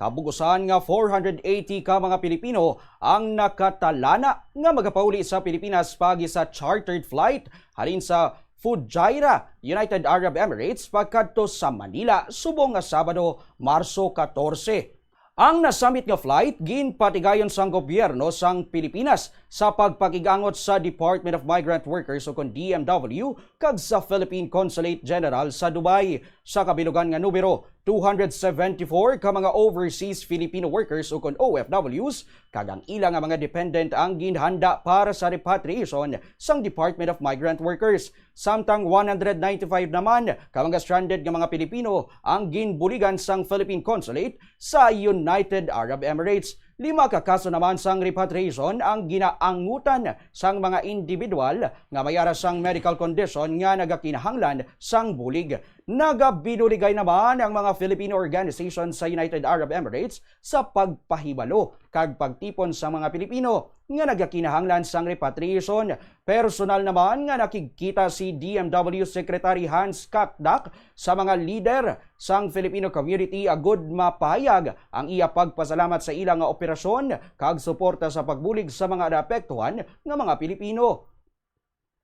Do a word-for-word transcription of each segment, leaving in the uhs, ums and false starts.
Kabugusan nga four hundred eighty ka mga Pilipino ang nakatalana nga magapauli sa Pilipinas paagi sa chartered flight halin sa Fujairah, United Arab Emirates, pagkadto sa Manila subong nga Sabado, Marso katorse. Ang nasambit nga flight ginpatigayon sang gobyerno sang Pilipinas sa pagpakig-angot sa Department of Migrant Workers, ukon D M W, kag sa Philippine Consulate General sa Dubai. Sa kabilugan nga numero, two hundred seventy-four ka mga overseas Filipino workers, ukon O F Ws, kag ang ila nga mga dependent ang ginhanda para sa repatriation sang Department of Migrant Workers. Samtang one hundred ninety-five naman ka mga stranded nga mga Pilipino ang ginbuligan sang Philippine Consulate sa United Arab Emirates. Lima ka kaso naman sang repatriation ang ginaangutan sang mga individual nga may ara sang medical condition nga nagakinahanglan sang bulig. Nagabinuligay naman ang mga Filipino organization sa United Arab Emirates sa pagpahibalo kag pagtipon sa mga Pilipino nga nagakinahanglan sang repatriation. Personal naman nga nakigkita si D M W Secretary Hans Katdak sa mga lider sang Filipino community agud mapahayag ang iya pagpasalamat sa ila nga operasyon kag suporta sa pagbulig sa mga naapektuhan nga mga Pilipino.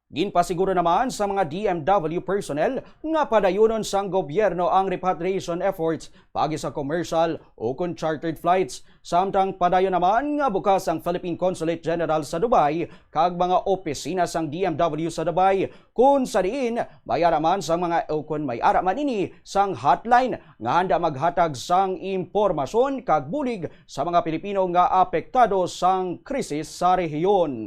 Ginpasiguro naman sa mga D M W personnel nga padayunon sang gobyerno ang repatriation efforts paagi sa commercial ukon chartered flights. Samtang padayon naman nga bukas ang Philippine Consulate General sa Dubai kag mga opisina sang D M W sa Dubai, kun sa diin may ara man sang mga, ukon may ara man ini sang hotline nga handa maghatag sang impormasyon kag bulig sa mga Pilipino nga apektado sang krisis sa rehiyon.